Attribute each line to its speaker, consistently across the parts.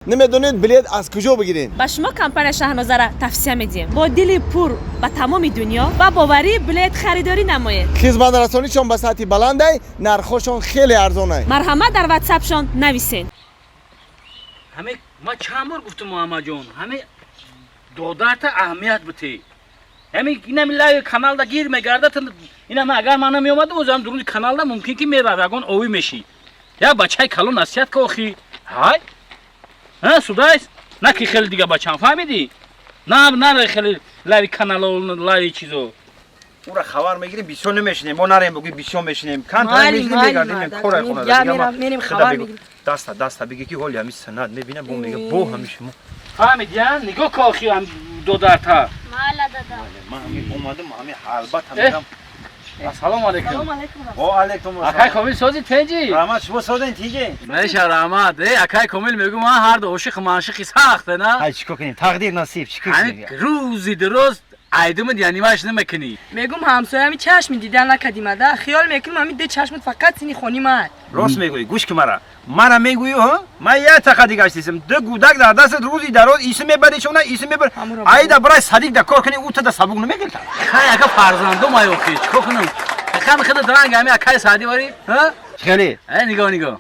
Speaker 1: Намедонед билет аз куҷо бигирем?
Speaker 2: Ба шумо компания Шаҳнозара тавсия медиҳем. Бо дили пур ба тамоми дунё ба боварӣ билет харидорӣ намоед.
Speaker 1: Хизматрасонишон ба сатҳи баландай, нархҳошон хеле арзонай.
Speaker 2: Марҳамат, дар ватсапшон нависед.
Speaker 3: Ҳаме ма чанд бор гуфтум, Муҳаммадҷон, ҳаме додарта аҳамият бите. Ҳами инами лави каналда гир мегардад. Инама агар ман намеомадам, озам дуруни каналда мумкин ки мерав, ягон овӣ мешид. Я бачаи калон насиҳат ка охи. Ҳай, ҳа, судайс на ки хеле дига бачам, фаҳмидӣ? На, наре хеле лави канало, лави чизо.
Speaker 4: Ура хабар мегирем, бисёр намешинем. Мо нарем буги бисёр мешинем. Кан мешинем, мегардем кора хона.
Speaker 5: Мерем, хабар мегирем.
Speaker 4: Даста даста биги ки ҳоли ҳами санад мебинам, бо мега бо ҳами шумо.
Speaker 3: Фаҳмидӣ, нигоҳ ка охи додарта.
Speaker 6: Майла, дада.
Speaker 4: Ман ҳами омадам, ҳами албатта мерам.
Speaker 3: Ассалому алайкум.
Speaker 4: Ва алайкум ассалом.
Speaker 3: Акай Комил, сози, тенҷи?
Speaker 4: Раҳмат, шумо созен, тинҷи?
Speaker 3: Меша, раҳмат. Э, акай Комил, мегӯ ман ҳар ду ошиқ маншиқи сахте, на?
Speaker 4: Ҳай, чикор кунем? Тақдир, насиб, чикор кунем?
Speaker 3: Рӯзи дуроз айдумад янимаш намекунӣ.
Speaker 5: Мегум, ҳамсоями чашми дидан накадимада, хиёл мекунам ҳами де чашмат фақат сини хони ман.
Speaker 4: Рост мегӯӣ, гӯш ки, мара мара мегӯӣ, ҳа? Ман як тақа дигаштисм, ду гудак дар дастат, рӯзи дароз иси мебари, чона иси мебари, айда барай садик да кор кунӣ, ӯ тада сабук намегирта.
Speaker 3: Хай, ака, фарзандом ай охи, чикор кунам? Хам хида дранг ҳами акай Саъди вари, ҳа?
Speaker 4: Хеле.
Speaker 3: Э, нигоҳ, нигоҳ.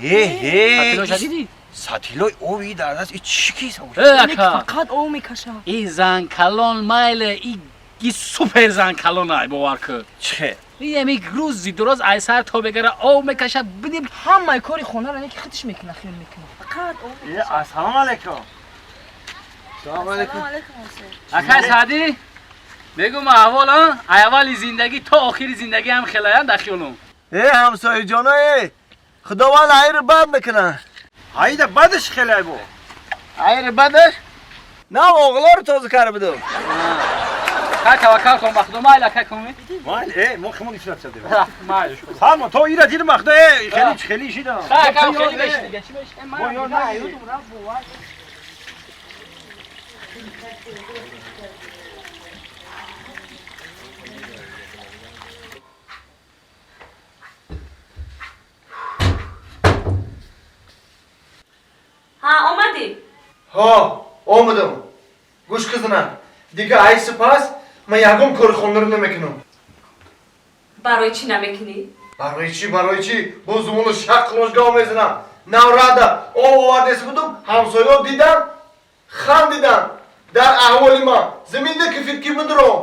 Speaker 4: Э, э, сатилои ови дар даст, и чӣ киса?
Speaker 3: Э, ака,
Speaker 5: фақат ов мекаша.
Speaker 3: И зан калон майле, и супер зан калон ай, бовар кун.
Speaker 4: Чӣ?
Speaker 3: Ами рӯзи дуроз ай сар то бегара ов мекаша, бидим.
Speaker 5: Ҳамаи кори хонаро неки худаш мекуна, хиёл мекуна фақат ов.
Speaker 4: Ассалому алайкум.
Speaker 1: Салому алайкум.
Speaker 3: Акай Саъдӣ, мегум, аҳвол, ай аввали зиндагӣ то охири зиндагӣ ҳам хелаян дар хиёлум.
Speaker 1: Э, ҳамсояҷоно, э, худованд айри бад мекунад.
Speaker 4: Айда бадаш хеле бо.
Speaker 1: Айри бадаш нав оғлоро тоза карда будум.
Speaker 3: Хай, таваккал кун ба Худо, майли, акай Комил.
Speaker 4: Майли, э, мо химон ифлат шудем.
Speaker 3: Майли.
Speaker 4: Фармо, то ира дидим, вақто, э, хеле хеле шидам.
Speaker 3: Хай, ака, хеле меши дига, чӣ меши?
Speaker 4: Бо ёр на.
Speaker 2: Ҳа, омадӣ?
Speaker 1: Ҳо, омадам. Гӯш кизна, дига ай сипас ман ягон кори хонаро намекунам.
Speaker 2: Барои чӣ намекунӣ?
Speaker 1: Барои чӣ, барои чӣ? Бо зумону шақ ложгав мезанам. Наврада об овардеси будум, ҳамсояҳо дидан, хандидан дар аҳволи ман. Заминда кифит ки бидуром.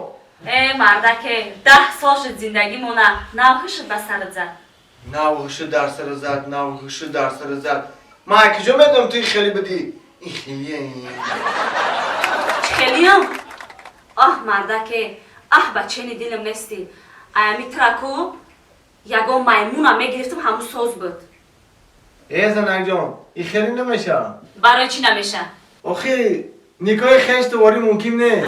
Speaker 2: Э, мардаке, 10 сол шуд зиндагимона, навҳишуд ба сарат зад.
Speaker 1: Навҳиши дар сара зад, навҳиши дар сара зад. Ман куҷо медонам, ту хеле будӣ, ин хеле.
Speaker 2: Чӣ хелиям? Оҳ, мардаке, аҳ, бачени дилам нестӣ. Аями траку ягон маймунам мегирифтам, ҳамун соз буд.
Speaker 1: Э, занакҷон, ин хеле намешавад.
Speaker 2: Барои чӣ намеша?
Speaker 1: Охи, никоҳи хеш туворӣ мумкин нест.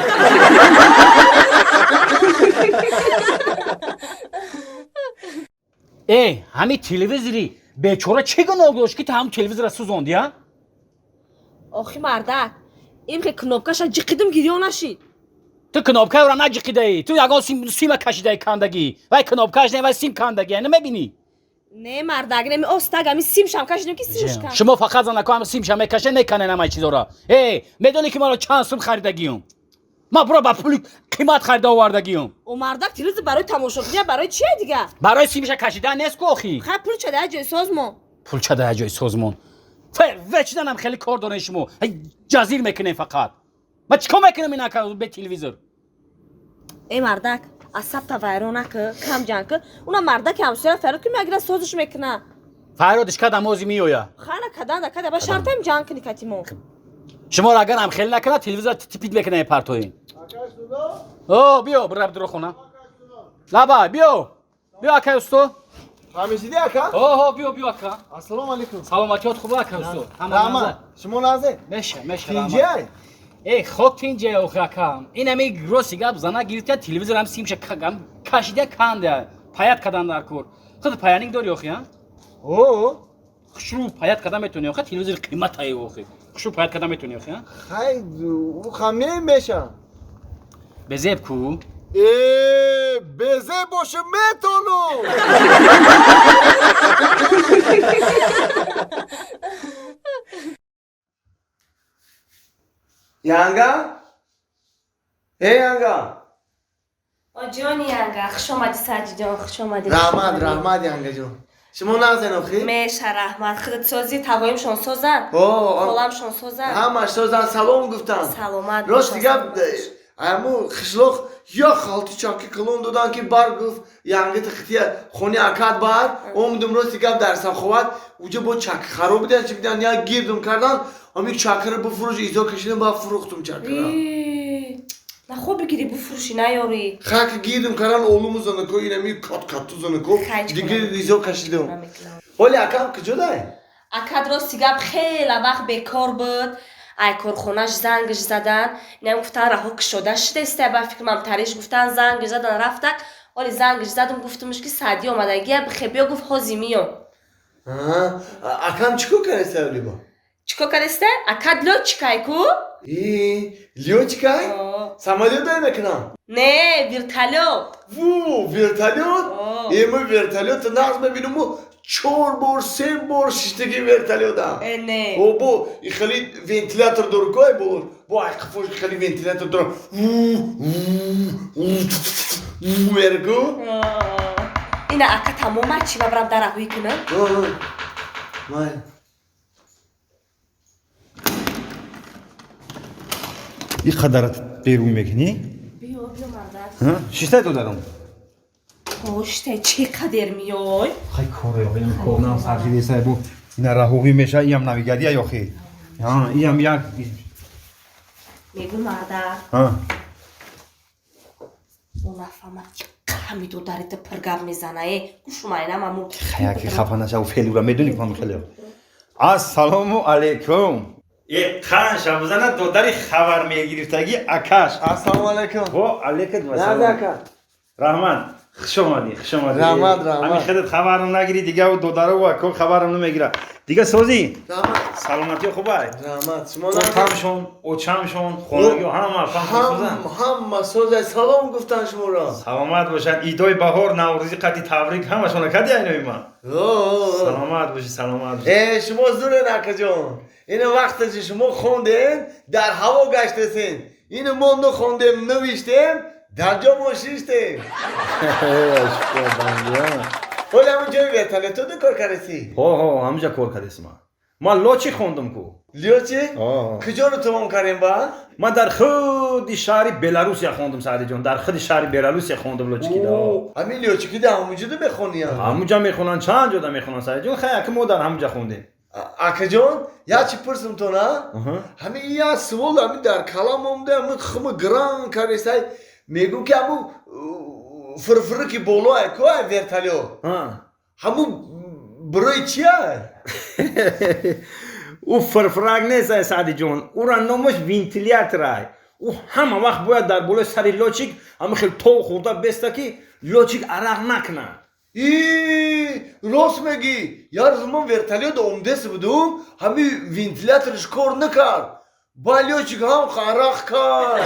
Speaker 3: Э, ҳами телевизори бечора чӣ гуноҳ дошт, ки ту ҳамун телевизорро сӯзонди, а?
Speaker 2: Охи, мардак, им ки кнопкаша ҷиқидим, гирён нашид.
Speaker 3: Ту кнопкаро наҷиқидаӣ, ту ягон сима кашидаи, кандагӣ. Вай кнопкаш не, вай сим кандагӣ, намебинӣ?
Speaker 2: Не, мардак, неми остаг ами симшам кашидим, ки симш канд.
Speaker 3: Шумо фақат занако ҳам симша мекашед, меканен ҳамаи чизоро. Э, медонӣ, ки маро чанд сум харидагиюм? Ман буро ба пули қимат харида овардагиюм.
Speaker 2: О, мардак, телевизор барои тамошо кунӣ, барои чие дига?
Speaker 3: Барои симша кашидан нест ку охи.
Speaker 2: Хай, пул чада ҷои созмон.
Speaker 3: Пул чада ҷои созмон. Вечиданам хеле кор дорен шумо, ҷазир мекунем фақат. Ман чӣ кор мекунам ин бе телевизор?
Speaker 2: Э, мардак, асабта вайрон накӣ, кам ҷанг кӣ. Уна мардаки ҳамсоя фарёд ки мегира, созиш мекуна.
Speaker 3: Фарёдиш кадам, ози меоя.
Speaker 2: Хайна кадан да када, ба шартам ҷанг кунӣ кати мо.
Speaker 3: Шуморо агар ҳам хеле накунад, телевизор типит мекунем, партоин. О, биё, бираб дуро хона. Лаба, биё, биё, акай усто.
Speaker 1: Фаҳмишидӣ, ака?
Speaker 3: Оҳо, биё, биё, ака.
Speaker 1: Ассалому алайкум.
Speaker 3: Саломатиёт хуб, ака усто?
Speaker 1: Раҳмат, шумо назе?
Speaker 3: Меша, меша.
Speaker 1: Тинҷиай?
Speaker 3: Э, хок тинҷа, охи, акам. Ин ами рости гап, зана гирифта, телевизор ҳам симша кашида, канда, паят кадан дар кор. Худ паянинг дори, охи, а?
Speaker 1: О.
Speaker 3: Хушрӯ паят када метавонӣ, охи, телевизор қиматае, охи. Хушрӯ паят када метавонӣ, охи, а?
Speaker 1: Хай, ӯ хаме меша.
Speaker 3: Безеб ку?
Speaker 1: Э, безеб боша, метонам. Янга? Эй, Янга!
Speaker 6: Ҷони Янга, хуш омадӣ, Саҷидҷон, хуш омадӣ.
Speaker 1: Раҳмат, раҳмат, Янгаҷон. Шумо нағзен охи?
Speaker 6: Меша, раҳмат. Худат созӣ, тағоимшон созанд? Холамшон созанд?
Speaker 1: Ҳамаш созанд, салом гуфтанд.
Speaker 6: Саломат.
Speaker 1: Рост гап, аму қишлоқ як халти чаки калон додан ки бар гуфт янгити хития хони акад бар омдум. Рости гап, дар Саховат уҷа бо чаки хароб будан, чи будан, як гирдум кардан, ами чакара буфурӯш изо кашидам, ба фурӯхтум чакара.
Speaker 6: Нахо бигирӣ буфурӯшӣ, наёрӣ.
Speaker 1: Хаки гирдум кардан, олуму занако инами кат кату занако дигар изо кашидам. Ҳоли акам куҷо дай?
Speaker 6: Акад, рости гап, хеле вақт бекор буд. Ай корхонаш зангш задан, инам гуфтан, раҳо кушода шудеста, ба фикрам тариш гуфтан, зангш задан, рафтак. Оли зангш задам, гуфтумш ки Саъдӣ омадагия, бихе биё, гуфт, ҳози миём.
Speaker 1: Акам чӣ кор кардаста олибо?
Speaker 6: Чӣ кор кардаста? Акад лётчик ай ку.
Speaker 1: Лётчик ай, самолёт дай мекунам?
Speaker 6: Не, вертолёт.
Speaker 1: Ву, вертолёт. Эма вертолёт нағз мебинуму, чор бор, се бор шиштаги вертолётам.
Speaker 6: Не.
Speaker 1: Бо хеле вентилятор дору ку, ай боло бо ай қафош хеле вентилятор дорам, мерку.
Speaker 6: Ина ака тамома, чӣ ма барам дараҳӯӣ кунам?
Speaker 1: Май.
Speaker 4: Ин қадарат берун мекунӣ?
Speaker 6: Биё, биё, мардак.
Speaker 4: Шиштай додарам.
Speaker 6: Оштай, чӣ қадер миёй?
Speaker 4: Хай, коре корнам сархидесай, бу ина раҳоғӣ меша, иам навигария ёхи, иам як.
Speaker 6: Мегӯ, мардак, ӯ нафаҳмад, ҳами додарита пиргап мезана, э, гӯшумайнам аму.
Speaker 4: Хаяки хафа нашав, фелура медони кам хеле. Ассалому алайкум. Э, қанша бизана додари хабар мегирифтагӣ акаш.
Speaker 1: Ассалому алайкум.
Speaker 4: Во алайкум ассалом.
Speaker 1: Ака.
Speaker 4: Раҳмат, хуш омадӣ, хуш омадӣ.
Speaker 1: Раҳмат, раҳмат.
Speaker 4: Ҳамин худат хабарам нагирӣ, дига дару ако хабарам намегира. Дига созӣ?
Speaker 1: Раҳмат.
Speaker 4: Саломатӣ хубай?
Speaker 1: Раҳмат. Шумо?
Speaker 4: Отамшон, очамшон, хонагиҳо ҳама
Speaker 1: созанд? Ҳама созай, салом гуфтан шуморо.
Speaker 4: Саломат бошанд. Идои баҳор, наврӯзӣ қати табрик ҳамашона кади айнои ман. Саломат бошӣ, саломат бошӣ.
Speaker 1: Э, шумо зурен, акаҷон. Ина вақте ки шумо хондем, дар ҳаво гаштесен. Ина мо нахондем, навиштем, дар ҷо мо шиштем. Ҳоли ҳамун ҷои вертолётода кор кардеси?
Speaker 4: Ҳо, ҳо, ҳамунҷа кор кардесим. Ман лётчик хондум ку.
Speaker 1: Лётчик? Куҷоро тамом кардем ба?
Speaker 4: Ман дар худи шаҳри Беларусия хондум, Саъдиҷон, дар худи шаҳри Беларусия хондум лётчик ида.
Speaker 1: Ҳамин лётчик ида ҳамунҷода мехониям?
Speaker 4: Ҳамунҷа мехонанд, чанд ҷода мехонанд, Саъдиҷон. Хай, ака, мо дар ҳамунҷа хондем.
Speaker 1: Акаҷон, як чи пурсим-тон, а? Ҳамин як суол ҳамин дар калам омда, ҳамин хими гран кардесай, мегӯм ки ҳамун фирфири ки боло ай ку ай вертолёт, ҳамун барои чия?
Speaker 4: Ӯ фирфирак нест, ай Саъдиҷон, ӯра номаш вентилятор ай. Ӯ ҳама вақт бояд дар болои сари лётчик ҳама хел тов хӯрда беста, ки лётчик арақ накунад.
Speaker 1: И рост мегӣ, як рӯз ман вертолёт омдеси будум, ҳамин вентиляторш кор накард, ба лётчик ҳам арақ кард.